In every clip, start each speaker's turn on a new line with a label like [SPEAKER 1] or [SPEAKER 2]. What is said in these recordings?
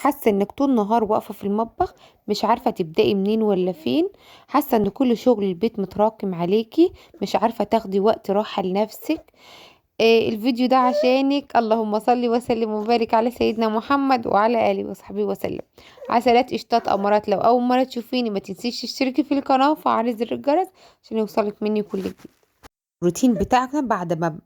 [SPEAKER 1] حاسه انك طول النهار واقفة في المطبخ مش عارفه تبدأي منين ولا فين، حاسه ان كل شغل البيت متراكم عليكي، مش عارفه تاخدي وقت راحة لنفسك. الفيديو ده عشانك. اللهم صل وسلم وبارك على سيدنا محمد وعلى اله وصحبه وسلم. عسلات قشطات امارات، لو اول مرة تشوفيني ما تنسيش تشتركي في القناة وفعلي زر الجرس عشان يوصلك مني كل جديد. الروتين بتاعنا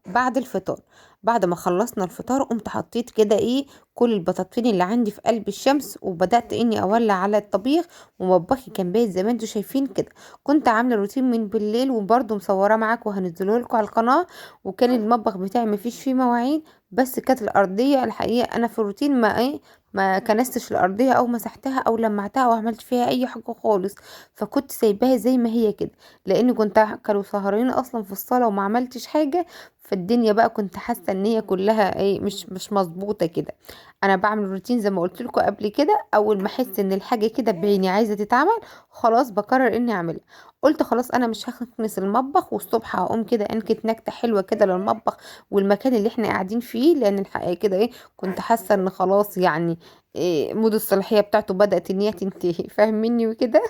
[SPEAKER 1] بعد الفطار، بعد ما خلصنا الفطار قمت حطيت كده كل البطاطين اللي عندي في قلب الشمس، وبدات اني اولع على الطبيخ، ومطبخي كان بايت زي ما انتم شايفين كده. كنت عامله روتين من بالليل وبرده مصوره معاكم وهنزله لكم على القناة، وكان المطبخ بتاعي مفيش فيه مواعين، بس كانت الارضية الحقيقة انا في الروتين ما كنستش الارضية او مسحتها او لمعتها او عملت فيها اي حاجة خالص، فكنت سايباها زي ما هي كده، لان كانوا سهرانين اصلا في الصاله وما عملتش حاجة. فالدنيا بقى كنت حاسه ان هي كلها مش مظبوطة كده. انا بعمل روتين زي ما قلت لكم قبل كده، اول ما احس ان الحاجة كده بعيني عايزه تتعمل خلاص بقرر اني اعملها. قلت خلاص انا مش هكنس المطبخ، والصبح هقوم كده انكت نكته حلوة كده للمطبخ والمكان اللي احنا قاعدين فيه، لان الحقيقة كده كنت حاسه ان خلاص مود الصلاحية بتاعته بدات ان هي تنتهي، فاهميني وكده.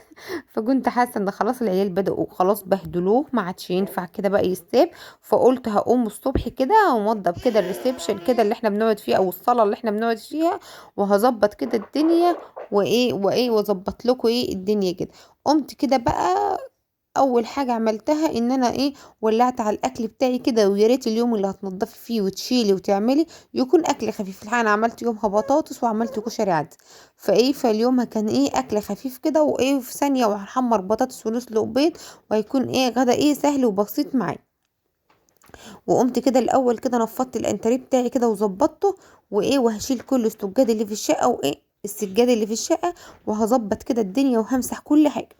[SPEAKER 1] فكنت حاسه ان خلاص العيال بداوا خلاص بهدلوه، ما عادش ينفع كده بقى يستاب. فقلت هقوم الصبح كده وانضف كده الريسبشن كده اللي احنا بنقعد فيه او الصاله اللي احنا بنقعد فيها، وهظبط كده الدنيا واظبط لكم الدنيا كده. قمت كده بقى اول حاجة عملتها ان انا ولعت على الاكل بتاعي كده، ويا ريت اليوم اللي هتنضفي فيه وتشيلي وتعملي يكون اكل خفيف. الحقيقة انا عملت يومها بطاطس وعملت كشري عدس، فاليوم كان اكل خفيف كده في ثانية، وهنحمر بطاطس ونسلق بيض، وهيكون غدا سهل وبسيط معايا. وقمت كده الاول كده نفضت الانتريه بتاعي كده وظبطته، وهشيل كل السجاد اللي في الشقة السجاد اللي في الشقة، وهظبط كده الدنيا وهمسح كل حاجة.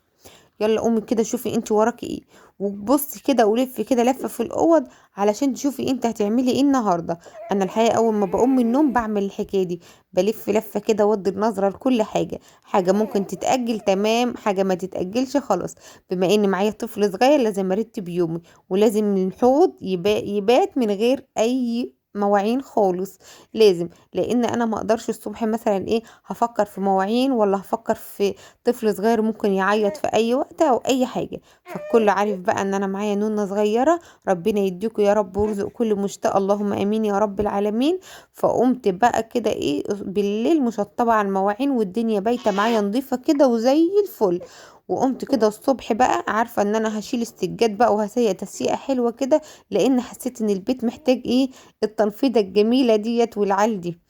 [SPEAKER 1] يلا قومي كده شوفي انت وراكي ايه، وبصي كده ولفي كده لفه في الاوض علشان تشوفي انت هتعملي ايه النهارده. انا الحقيقة اول ما بقوم من النوم بعمل الحكاية دي، بلف لفه كده وادي النظرة لكل حاجة، حاجة ممكن تتاجل تمام، حاجة ما تتاجلش خلاص. بما ان معايا طفل صغير لازم ارتب يومي، ولازم الحوض يبات من غير اي مواعين خالص، لازم، لان انا ما اقدرش الصبح مثلا هفكر في مواعين ولا هفكر في طفل صغير ممكن يعيط في اي وقت او اي حاجة. فالكل عارف بقى ان انا معايا نونه صغيرة، ربنا يديكم يا رب ويرزق كل مشتاق، اللهم امين يا رب العالمين. فقمت بقى كده بالليل مشطبه على المواعين والدنيا بايته معايا نظيفة كده وزي الفل. وقمت كده الصبح بقى عارفه ان انا هشيل السجاد بقى وهسيق تسيقه حلوة كده، لان حسيت ان البيت محتاج التنفيضه الجميلة ديت والعال دي،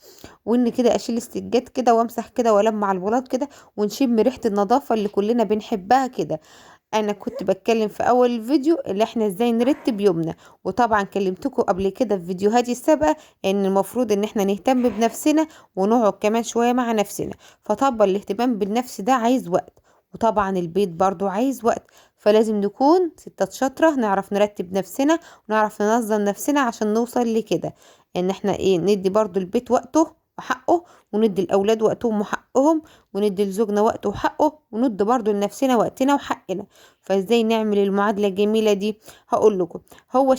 [SPEAKER 1] وان كده اشيل السجاد كده وامسح كده والمع البلاط كده ونشم ريحه النظافة اللي كلنا بنحبها كده. انا كنت بتكلم في اول الفيديو اللي احنا ازاي نرتب يومنا، وطبعا كلمتكم قبل كده في فيديوهاتي السابقة ان المفروض ان احنا نهتم بنفسنا ونقعد كمان شوية مع نفسنا. فطبعا الاهتمام بالنفس ده عايز وقت، وطبعا البيت برضو عايز وقت، فلازم نكون ستات شاطرة نعرف نرتب نفسنا ونعرف ننظم نفسنا عشان نوصل لكده ان احنا ندي برضو البيت وقته وحقه، وندي الاولاد وقتهم وحقهم، وندي لزوجنا وقته وحقه، وندي برضو لنفسنا وقتنا وحقنا. فازاي نعمل المعادلة الجميلة دي؟ هقول لكم. هو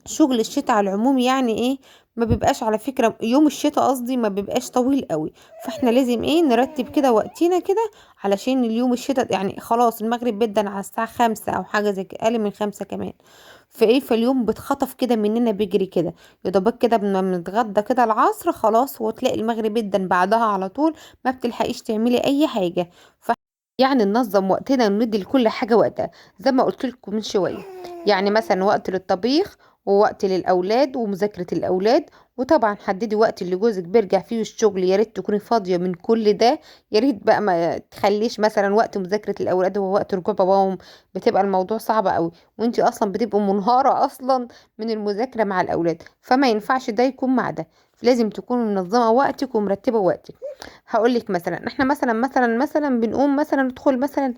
[SPEAKER 1] شغل الشتاء على العموم ما بيبقاش على فكرة يوم الشتاء قصدي ما بيبقاش طويل قوي، فاحنا لازم نرتب كده وقتنا كده علشان اليوم الشتاء خلاص المغرب بيدن على الساعة 5 او حاجة زي كده، اقل من 5 كمان، فاليوم بيتخطف كده مننا بيجري كده يا دوبك كده بنتغدى كده العصر خلاص، وتلاقي المغرب بيدن بعدها على طول، ما بتلحقيش تعملي اي حاجة. ننظم وقتنا وندي لكل حاجة وقتها زي ما قلت لكم من شوية، مثلا وقت للطبيخ ووقت للأولاد ومذاكرة الأولاد، وطبعا حددي وقت اللي جوزك بيرجع فيه الشغل، يا ريت تكوني فاضية من كل ده، يا ريت بقى ما تخليش مثلا وقت مذاكرة الأولاد هو وقت رجوع باباهم، بتبقى الموضوع صعب قوي، وانتي أصلا بتبقي منهارة أصلا من المذاكرة مع الأولاد، فما ينفعش ده يكون مع ده، لازم تكوني منظمة وقتك ومرتبة وقتك. هقول لك مثلا احنا مثلا مثلا مثلا بنقوم مثلا ندخل مثلا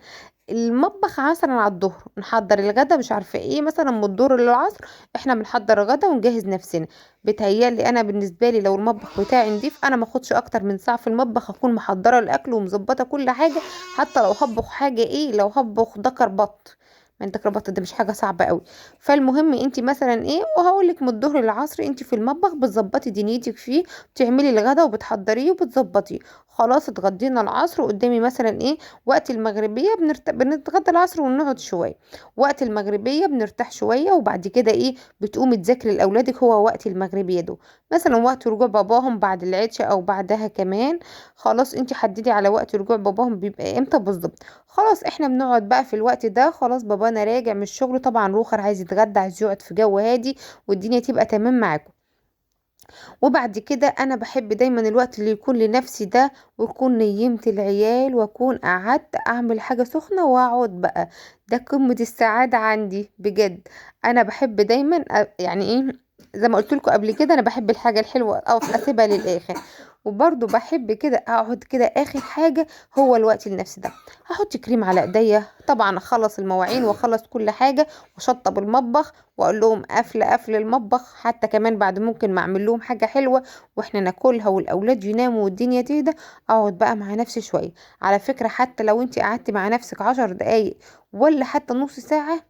[SPEAKER 1] المطبخ مثلا على الظهر نحضر الغدا مش عارفه ايه، مثلا من الظهر للعصر احنا بنحضر الغدا ونجهز نفسنا. بيتهيألي انا بالنسبة لي لو المطبخ بتاعي نضيف انا ما اخدش اكتر من ساعة في المطبخ، اكون محضرة الاكل ومظبطه كل حاجة، حتى لو هطبخ حاجة لو هطبخ دكر بط، ما انت دكر بط ده مش حاجة صعبة قوي. فالمهم انت مثلا وهقول لك من الظهر للعصر انت في المطبخ بتظبطي دنيتك فيه، بتعملي الغدا وبتحضريه وبتظبطيه. خلاص اتغدينا العصر، قدامي مثلا ايه وقت المغربية بنتغدى العصر ونقعد شوية، وقت المغربية بنرتاح شوية، وبعد كده ايه بتقومي تذاكري لاولادك. هو وقت المغربية ده مثلا وقت رجوع باباهم بعد العشاء او بعدها كمان. خلاص انت حددي على وقت رجوع باباهم بيبقى امتى بالظبط. خلاص احنا بنقعد بقى في الوقت ده، خلاص بابانا راجع من الشغل، طبعا روخر عايز يتغدى، عايز يقعد في جو هادي والدنيا تبقى تمام معاكم. وبعد كده انا بحب دايما الوقت اللي يكون لنفسي ده، ويكون نيمت العيال واكون قعدت اعمل حاجة سخنة واقعد بقى، ده قمة السعادة عندي بجد. انا بحب دايما يعني ايه زي ما قلت لكم قبل كده، انا بحب الحاجة الحلوة اقف اسيبها للاخر، وبرضو بحب كده اقعد كده اخر حاجة هو الوقت لنفسي ده. هحط كريم على ايديا طبعا، اخلص المواعين واخلص كل حاجة واشطب المطبخ واقول لهم قفل قفل المطبخ، حتى كمان بعد ممكن ما اعمل لهم حاجة حلوة واحنا ناكلها والاولاد يناموا والدنيا تهدى، اقعد بقى مع نفسي شوية. على فكرة حتى لو انت قعدتي مع نفسك 10 دقايق ولا حتى نص ساعة،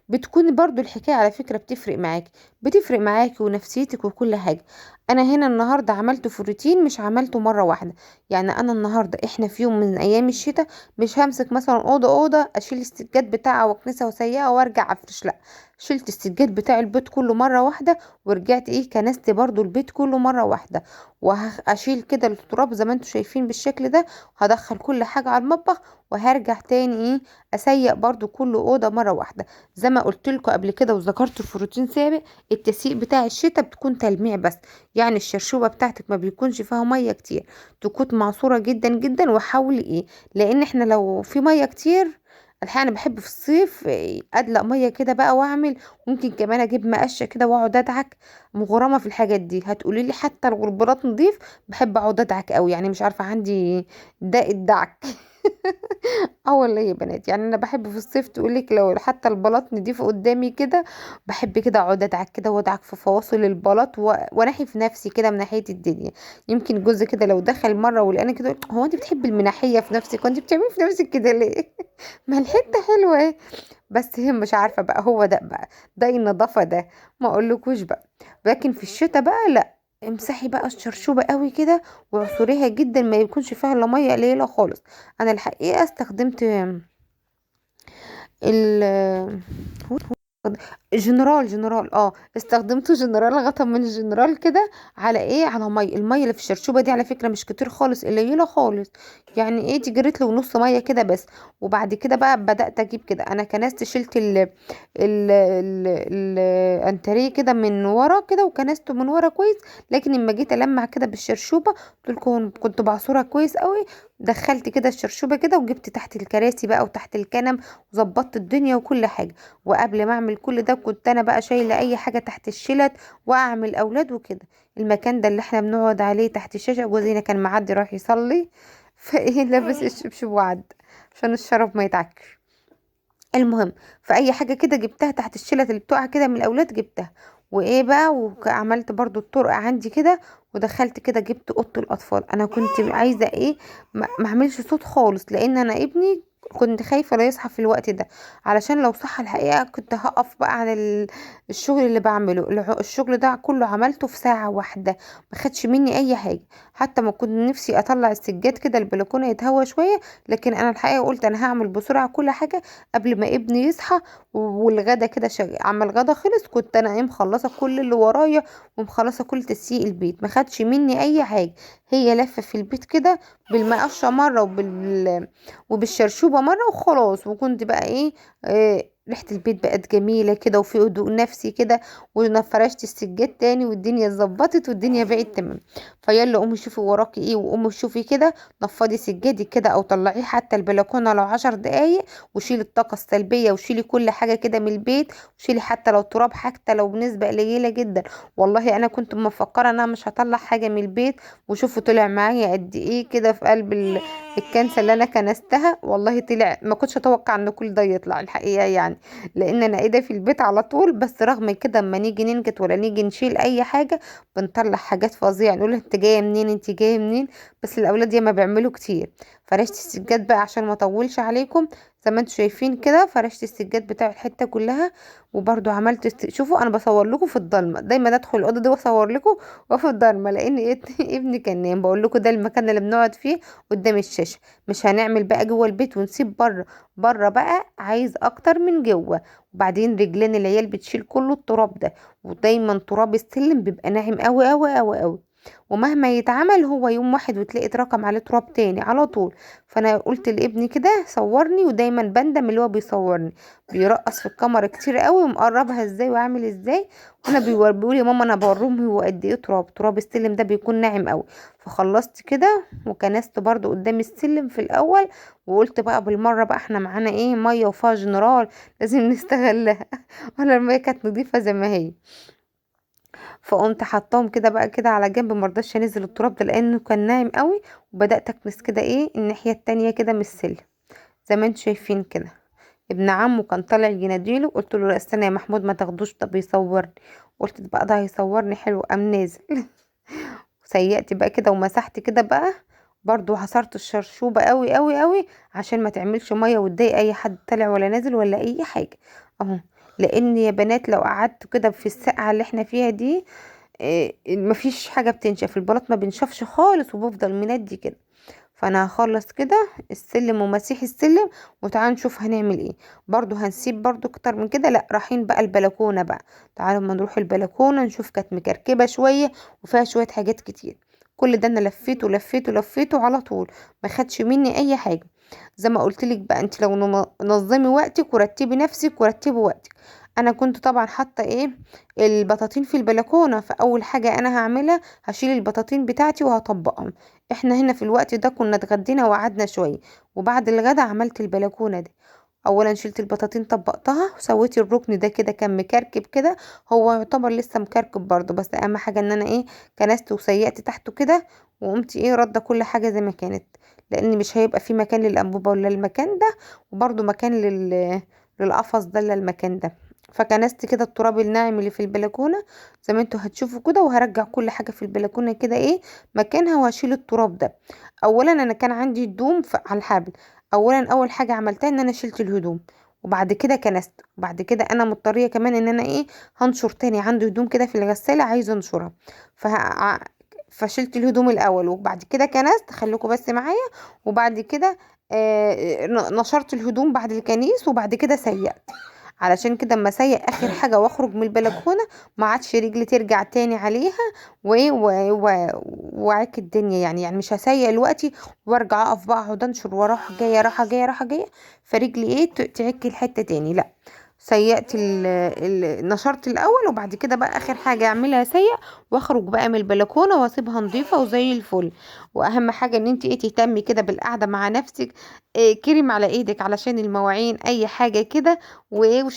[SPEAKER 1] بتكون برضو الحكاية على فكرة بتفرق معاكي، بتفرق معاكي ونفسيتك وكل حاجة. انا هنا النهاردة عملته في الروتين، مش عملته مرة واحدة. يعني انا النهاردة احنا في يوم من ايام الشتاء مش همسك مثلا اوضة اوضة اشيل السجاد بتاعها واكنسها واسيقها وارجع افرش، لا، شلت السجاد بتاع البيت كله مرة واحدة، ورجعت ايه كنست برضو البيت كله مرة واحدة، وهشيل كده التراب زي ما انتم شايفين بالشكل ده، هدخل كل حاجة على المطبخ، وهرجع تاني ايه اسيق برضو كل اوضة مرة واحدة. زي ما قلت لكم قبل كده وذكرت في روتين سابق، التسييق بتاع الشتاء بتكون تلميع بس، يعني الشرشوبه بتاعتك ما بيكونش فيها مية كتير، تكون معصوره جدا جدا. وحاولي ايه، لان احنا لو في مية كتير، الحقيقة انا بحب في الصيف ادلق مية كده بقى واعمل، ممكن كمان اجيب مقشه كده واقعد ادعك، مغرمه في الحاجات دي. هتقولي لي حتى الغربلات نضيف، بحب اقعد ادعك قوي، يعني مش عارفه عندي داء الدعك. والله يا بنات، يعني انا بحب في الصيف تقولك لو حتى البلاط نضيف قدامي كده، بحب كده اقعد ادعك كده وادعك في فواصل البلاط وانحي في نفسي كده من ناحية الدنيا. يمكن جوزي كده لو دخل مرة ولقاني كده يقول هو انت بتحبي المناحيه في نفسك وانت بتعملي في نفسك كده ليه؟ ما الحتة حلوة اهي، بس هي مش عارفه بقى هو ده بقى ده النظافة ده، ما اقولكوش بقى. لكن في الشتاء بقى لا، امسحي بقى الشرشوبه قوي كده وعصريها جدا، ما يكونش فيها الا مية قليله خالص. انا الحقيقة استخدمت ال جنرال، جنرال استخدمته جنرال، غطا من الجنرال كده على ايه، على مية. المية اللي في الشرشوبه دي على فكرة مش كتير خالص، قليله خالص، يعني ايه تجريت له نص مية كده بس. وبعد كده بقى بدات اجيب كده، انا كنست شلت ال ال ال الانتريه كده من ورا كده، وكنسته من ورا كويس. لكن لما جيت المع كده بالشرشوبه قلت لكم كنت بعصرها كويس قوي، دخلت كده الشرشوبه كده وجبت تحت الكراسي بقى وتحت الكنب وظبطت الدنيا وكل حاجة. وقبل ما اعمل كل ده كنت انا بقى شايله اي حاجة تحت الشلت واعمل اولاد وكده. المكان ده اللي احنا بنقعد عليه تحت الشاشة، جوزينا كان معدي راح يصلي فايه لابس الشبشب وعد عشان الشراب ما يتعكش. المهم فاي حاجة كده جبتها تحت الشلت اللي بتقع كده من الاولاد جبتها. وايه بقى، وعملت برضو الطرقه عندي كده ودخلت كده، جبت اوضة الاطفال. انا كنت عايزه ايه ما اعملش صوت خالص، لان انا ابني كنت خايفة لا يصحى في الوقت ده، علشان لو صحى الحقيقة كنت هقف بقى عن الشغل اللي بعمله. الشغل ده كله عملته في ساعة واحدة، ما خدش مني اي حاجة. حتى ما كنت نفسي اطلع السجاد كده البلكونه يتهوى شوية، لكن انا الحقيقة قلت انا هعمل بسرعة كل حاجة قبل ما ابني يصحى. والغدا كده عمل غدا خلص، كنت انا ايه مخلصة كل اللي ورايا ومخلصه كل تسييق البيت، ما خدش مني اي حاجة. هي لفه في البيت كده بالمقشه مرة وبالشرشوبه مرة وخلاص. وكنت بقى ايه، ريحه البيت بقت جميلة كده وفي هدوء نفسي كده، وفرشت السجاد تاني والدنيا اتظبطت والدنيا بقت تمام. فيلا قومي شوفي وراكي ايه، وقومي شوفي كده نفضي سجادك كده او طلعيه حتى البلكونه لو 10 دقايق، وشيلي الطاقة السلبية وشيلي كل حاجة كده من البيت، وشيلي حتى لو تراب حتى لو بنسبة قليله جدا. والله انا كنت مفكرة ان انا مش هطلع حاجة من البيت، وشوفوا طلع معايا قد ايه كده في قلب الكنسه اللي انا كنستها. والله طلع ما كنتش اتوقع ان كل ده يطلع الحقيقة، يعني لان انا ايدي في البيت على طول. بس رغم كده اما نيجي ننكت ولا نيجي نشيل اي حاجة بنطلع حاجات فظيعة، نقول انت جاية منين انت جاية منين، بس الاولاد ياما بيعملوا كتير. فرشت السجاد بقى عشان ما اطولش عليكم، زي ما انتم شايفين كده. فرشت السجاد بتاع الحتة كلها، وبرده عملت شوفوا انا بصور لكم في الضلمة، دايما ادخل الاوضة دي واصور لكم وفي الضلمة لان ابني كان نايم. بقول لكم ده المكان اللي بنقعد فيه قدام الشاشة، مش هنعمل بقى جوه البيت ونسيب بره، بره بقى عايز اكتر من جوه. وبعدين رجلين العيال بتشيل كله التراب ده، ودايما تراب السلم بيبقى ناعم قوي قوي قوي قوي، ومهما يتعمل هو يوم واحد وتلاقي اتراكم عليه تراب تاني على طول. فانا قلت لابني كده صورني، ودايما بندم اللي هو بيصورني، بيرقص في الكاميرا كتير قوي ومقربها ازاي وعامل ازاي، وانا بيقول يا ماما انا بوريهم هو قد ايه تراب السلم ده بيكون ناعم قوي. فخلصت كده وكنست برضو قدام السلم في الاول، وقلت بقى بالمرة بقى احنا معانا ايه، مية وفيها جنرال لازم نستغلها، ولا المية كانت نظيفة زي ما هي. فقمت حطاهم كده بقى كده على جنب، ما رضاش انزل التراب ده لانه كان ناعم قوي. وبدات اكنس كده ايه الناحية التانية كده من السلم زي ما انتم شايفين كده. ابن عمه كان طالع يناديله، قلت له لا استنى يا محمود ما تاخدوش ده بيصورني، قلت بقى ده هيصورني حلو، قام نازل. سيقت بقى كده ومسحت كده بقى برضو، عصرت الشرشوبه قوي قوي قوي عشان ما تعملش مية وتضايق اي حد طالع ولا نازل ولا اي حاجة اهو. لان يا بنات لو قعدت كده في السقعه اللي احنا فيها دي مفيش حاجة بتنشف، البلاط ما بينشفش خالص وبفضل مندي كده. فانا هخلص كده السلم ومسيح السلم، وتعالوا نشوف هنعمل ايه. برضو هنسيب برضو اكتر من كده، لا رايحين بقى البلكونه بقى. تعالوا اما نروح البلكونه نشوف، كانت مكركبه شوية وفيها شوية حاجات كتير. كل ده انا لفيته لفيته لفيته على طول، ما خدش مني اي حاجة. زي ما قلت لك بقى، انت لو نظمي وقتك ورتبي نفسك ورتبي وقتك. انا كنت طبعا حاطه ايه البطاطين في البلكونه، فاول حاجة انا هعملها هشيل البطاطين بتاعتي وهطبقهم. احنا هنا في الوقت ده كنا اتغدينا وقعدنا شوية، وبعد الغدا عملت البلكونه دي. اولا شلت البطاطين طبقتها وسويت الركن ده كده، كان مكركب كده، هو يعتبر لسه مكركب برضو، بس اهم حاجة ان انا ايه كنست وسيقت تحته كده، وقمت ايه رده كل حاجة زي ما كانت، لان مش هيبقى في مكان للانبوبه ولا المكان ده، وبرضو مكان للقفص ده ولا المكان ده. فكنست كده التراب الناعم اللي في البلكونه زي ما انتوا هتشوفوا كده، وهرجع كل حاجة في البلكونه كده ايه مكانها، وهشيل التراب ده. اولا انا كان عندي هدوم على الحبل، اولا اول حاجة عملتها ان انا شلت الهدوم، وبعد كده كنست، وبعد كده انا مضطريه كمان ان انا ايه هنشر تاني، عندي هدوم كده في الغسالة عايزه انشرها، فشلت الهدوم الاول وبعد كده كنست، خليكم بس معايا، وبعد كده نشرت الهدوم بعد الكنيس، وبعد كده سيقت. علشان كده اما سيق اخر حاجة واخرج من البلكونه ما عادش رجلي ترجع تاني عليها وعك الدنيا يعني مش هسيق دلوقتي وارجع اقف بقى اقعد انشر واروح جاية رايحة جاية رايحة جاية، فرجلي ايه تعك الحتة تاني. لا سيقت نشرت الاول، وبعد كده بقى اخر حاجة اعملها سيق، واخرج بقى من البلكونه واسيبها نظيفة وزي الفل. واهم حاجة ان انت ايه تهتمي كده بالقعده مع نفسك، إيه كريم على ايدك علشان المواعين اي حاجة كده، وايه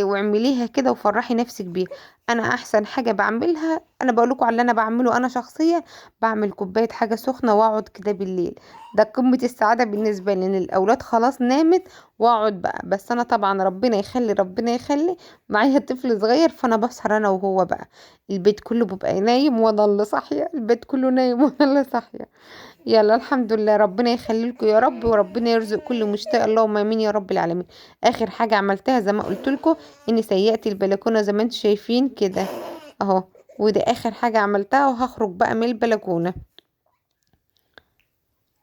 [SPEAKER 1] واعمليها كده وفرحي نفسك بيها. انا احسن حاجة بعملها، انا بقول لكم على اللي انا بعمله انا شخصيا، بعمل كوباية حاجة سخنة واقعد كده بالليل، ده قمة السعادة بالنسبة لي، ان الاولاد خلاص نامت واقعد بقى. بس انا طبعا ربنا يخلي معايا طفل صغير، فانا بسهر انا وهو بقى، البيت كله بيبقى نايم وانا اللي صاحية، البيت كله نايم وانا اللي صاحية. يلا الحمد لله، ربنا يخليلكم يا رب، وربنا يرزق كل مشتاق، اللهم امين يا رب العالمين. اخر حاجة عملتها زي ما قلت لكم اني سيقت البلكونه زي ما انتم شايفين كده اهو، وده اخر حاجة عملتها، وهخرج بقى من البلكونه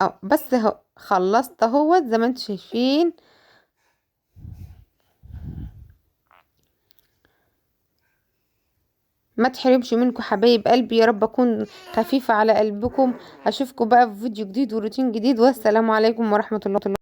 [SPEAKER 1] اهو. بس اهو خلصت اهوت زي ما انتم شايفين. ما تحرمش منكم حبايب قلبي، يا رب اكون خفيفة على قلبكم. اشوفكم بقى في فيديو جديد وروتين جديد، والسلام عليكم ورحمة الله.